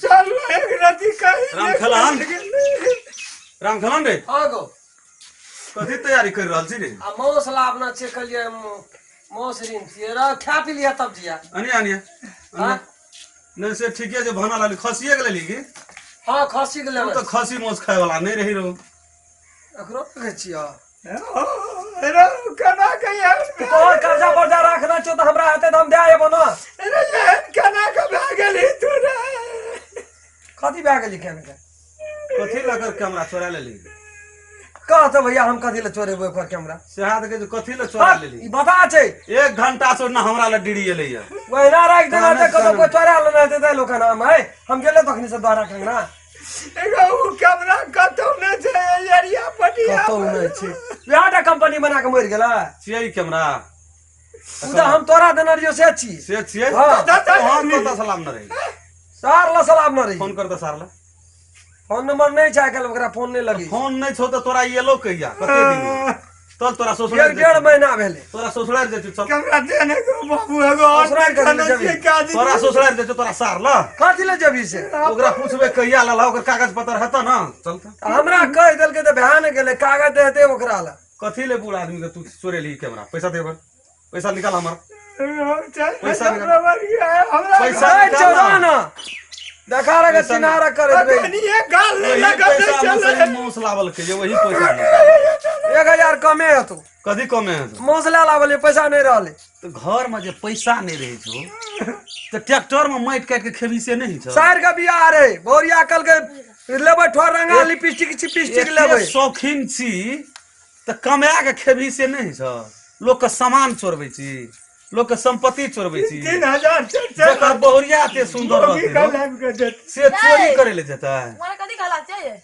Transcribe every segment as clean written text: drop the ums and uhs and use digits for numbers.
चल एक रति कहीं राम खेलान। राम खेलान रे। हाँ गो। कथी तैयारी कर रहल छी रे? आ मांस लाबना छै, कहलियै मांस ऋण छियै र, खा पी लिअ तब जिया। अनिया अनिया। हाँ? नहीं से ठीके छै, भाना लाली खसिए के लेली की? हाँ, खसी के तू लेबै। तऽ खसी मांस खाय वाला नहीं रही रहो। एकरो देखै छियै। रे केना के एहन तोहर कर्जा बर्जा राखना छौ तऽ हमरा हेतै तऽ हम दए अयबो ने। रे एहन केना के भए गेलही तू रे? कथी भए गेली केना के? कथी लकर कैमरा चोरा लेली? कह तऽ भैया, हम कथी लए चोरेबै ओकर कैमरा? सेहा तऽ कहै छौ, कथी ले चोरा लेली? ई बता छै। एक घंटा से ना हमरा लग डिरी एलै या। ओहिना राखि देना कानक हेतै, कतौ कानक। कोइ चोरा लेने हेतै तऽ लोक नाम है। हम गेलै तखनी से द्वारा कंगना। एगो उ कैमरा कतौ नहि छै एरिया पटिया। कतौ नहि छै, वएह टा कंपनी बना के मरि गेलै। छियै ई कैमरा? ओ तऽ हम तोरा देने रहियौ से छी। से छियै? हाँ। हम कतऽ से लाबने रही? सार लऽ सलाम न रही। फोन कर दे सार ला। फोन नंबर नहि छै आइ काल्हि, ओकरा फोन नहि लगे। फोन नहि छौ तऽ तोरा एलो कहिया, कते दिन चल तोरा ससुराल? डेढ़ डेढ़ महीना भेलै। तोरा ससुराल जाइ छौ, चल। कैमरा दे ने गो बाबू, एगो और ससुराल कथी लए देखने जेबही? छियै काज। तोरा ससुराल जाइ छौ, तोरा सार ल। कथी लए जेबही से? ओकरा पूछबै कहिया लला, ओकर कागज पत्र हेतौ ने, चल तऽ। हमरा कहि देलकै तऽ भए ने गेलै, कागज देतै ओकरा लए। कथी ले बूढ़ आदमी के तू चोरेलही कैमरा? पैसा दे, पैसा निकाल हमर। पैसा पैसा निकाल। पैसा ए, निकाल। चौरा ना देखा रहे पैसा चिनारा करे ये गाल नहीं वही लगा पैसा चल में से मांस लावल के जे वही पैसा में। 1000 कमे हेतौ। कथी कमे हेतौ? मांस लए लाबलियै, पैसा नहि रहलै। तऽ घर में जे पैसा नहीं रहे छौ तऽ ट्रैक्टर में माटि काटि के खेबी से नहीं छौ? साइर के बियाह रे भौरिया कल के लेबै, ठोर रंगा लिपस्टिक चिपिस्टिक एते लेबै। शौकीन छी तऽ कमा के खेबी से नहीं छौ? लोक के सामान चोरबै छी, लोक के संपत्ति चोरबै छी। 3000 जकर बहुरिया एते सुंदर रहतै रौ, से चोरी करे ले जेतै? मोरा कथी कहला चाहिए?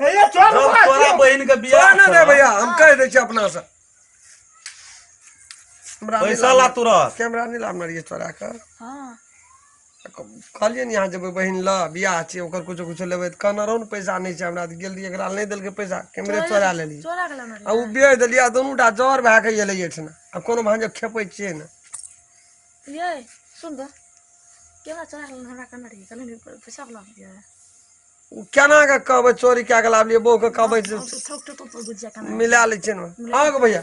ये चोर। जब तोरा बहिन के बियाह चोरा ना दे छौ, भैया, हम कहि दै छी अपना से। हमरा नहि पैसा ला लाबना- तुरंत। कैमरा नहि लाबने रहियै चोरा के। हाँ। कहलियै ने यहाँ जेबै बहिन ल बियाह छै, ओकर कुछो कुछो लेबै तऽ कहने रहौ ने, पैसा नहि छै हमरा, तऽ गेल रहियै, एकरा नहि देलकै पैसा, कैमरे चोरा लेलियै। चोरा के लेने आ ओ बेच देलियै आ दुनू टा जर भए कऽ एलै एहिठिना। आ कोनो भाँज खेपै छियै ने। ये सुन दो, केना चोरा के लेने? हमरा कहने रहियै, कहने रहियै, पैसा वाला दिया। ओ केना कऽ कहबै चोरी कए कऽ लाबलियै? बहू के कहबै जे ठोक ठोक तो बुझ जा केना मिला लै छियै ने। हाँ गो भैया।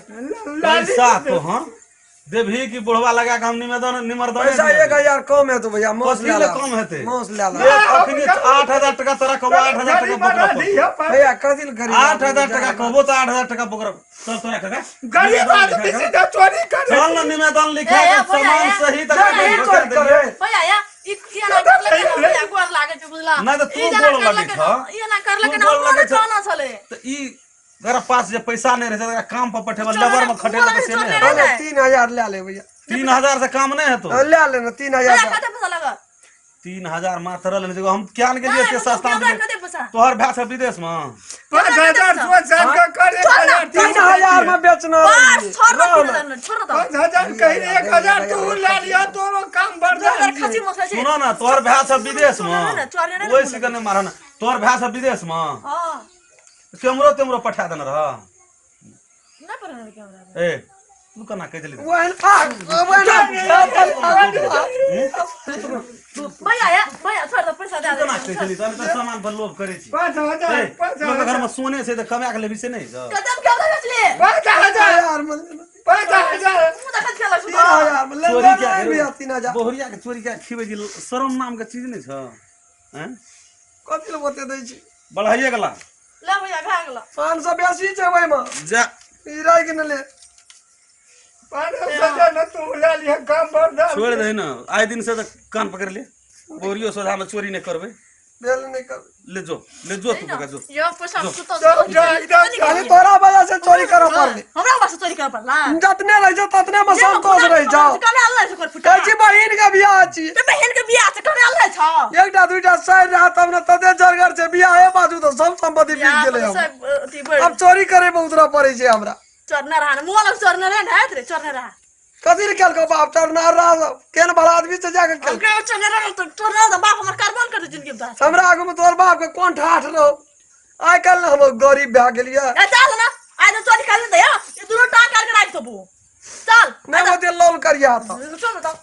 पैसा तो हाँ देबही कि बुढ़वा लगा के हम निवेदन निमरदने? पैसा 1000 कम हेतौ भैया, मांस कथी लए ले ला। कम हेतै? मांस लए ला। अखनी 8000 टका तोरा कहबो, 8000 टका बोकरा पड़तौ। भैया, कथी ले गरीब 8000 टका कहबो तऽ 8000 टका बोकरा। चल तोरा काका गरीब आदमी सीधा चोरी करे। चल न निवेदन लिखा ए, के ए, भैया, सामान ए। सही तक नहीं, चोरी करे। भैया, या ई ई एना करलकै ने, भैया गोर लागै छै, बुझला? नहि तऽ तू ई जेना गोर लगै करलकै छह। ने, ई एना करलकै तू ने, गोर हमरो लगै ने छह। कहना छलै। तऽ ई जकरा पास जे पैसा नहि रहै छै तकरा काम पर पठेबै, चोरा- लेबर में खटेलक से नहि चोरा- हेतौ। 3000 लए ले भैया। 3000 से काम नहि हेतौ। लए ले ने 3000। भैया, कते पैसा लागत? 3000 मात्र लेने छै। हम क्या ने गेलियै एते सस्ता कैमरा मे। कते पैसा? तोहर भाय छै विदेश में। 5000 सोच साल का कर, 1000। 3000 में बेचना बस रहियै। छोड़ दो, रह तीन ना। हजार में, छोड़ दो। 5000 कही, 1000 तू ले लिया, तोरो काम बढ़ दो हजार जाए। खसी मसला छै। सुनो ना, तोहर भाय छै विदेश में। चोरने चोरने ने। ओहि से नहि मारह ना। तोहर भाय छै विदेश में। हाँ। कैमरो तेमरो पठा देने रह? नहि पढ़ने कैमरा। ए, तू केना कहि देली? ओहन आ ओहन भैया, या भैया, छोड़ दो, पैसा दे तू केना दे। कहि देली? तोहर तऽ सामान पर लोभ करै छी। 5000। ए, पाँच लोकके हजार घर में सोने छै तऽ कमा के लेबही से नहि छौ? कते कैमरा बेचले? 5000। में लेना। 5000। मुँह देखत खेला छु। 3000 में ले चोरी ले क्या भैया, 3000। बहुरिया के चोरी क्या खिबै छी? शरम नाम के चीज नहि छौ? हैं? कथी ले ओते दै छी? बढ़ाइए गेला। ले भैया, भए गेलो। 500 बेसी छै ओहिमे। जा। ई राखि ने ले। 5000 न तू ले लिया, काम बढ़ जाए। छोड़ि दही ने। आइ दिन से तऽ कान पकड़ ले, बहुरियो सोझा में चोरी नहि करबै। भेल नहि करबै। ले जो, ले जो, तू पकड़ जो। यो पैसा कुत्ता। चल जा एकदम। खाली तोरा वजह से चोरी करऽ पड़लै। हमरा बस चोरी करऽ पड़ला? जतने रहै छौ ततने मे संतोष रहै छौ। कमे आल छै ओकर फुटा। कहै छी बहिन के बियाह छी। ते बहिन के बियाह छै, कमे आल छौ। एकटा दुईटा साइड रहा तब ने, तते जरगर छै। बियाहे बाजू तऽ सब संपत्ति बिक गेलै हमर। अथी बढ़ आब चोरी करे मे उतरऽ पड़ै छै हमरा। चोरने रहा ने, मुँह लग चोरने रहे ने, हैत रे, चोरने रहा। कथी ले केलकौ बाप? चरनार रहा सब केहन भला आदमी से जाके हम केलकौ। के चोरने रहा तो चोरने रहा, बाप हमर करबो न करतै जिंदगी में तोरा। हमरा आगू मे तोहर बाप के कोन ठाठ रहो? आइ काल्हि ने हम गरीब भए गेलियै। ए चल ना, आइ तो चोरी कर ले या, ये दुनू टांग काट के राख देबो, चल। नहि ओते लौल करिया तऽ चल बताओ।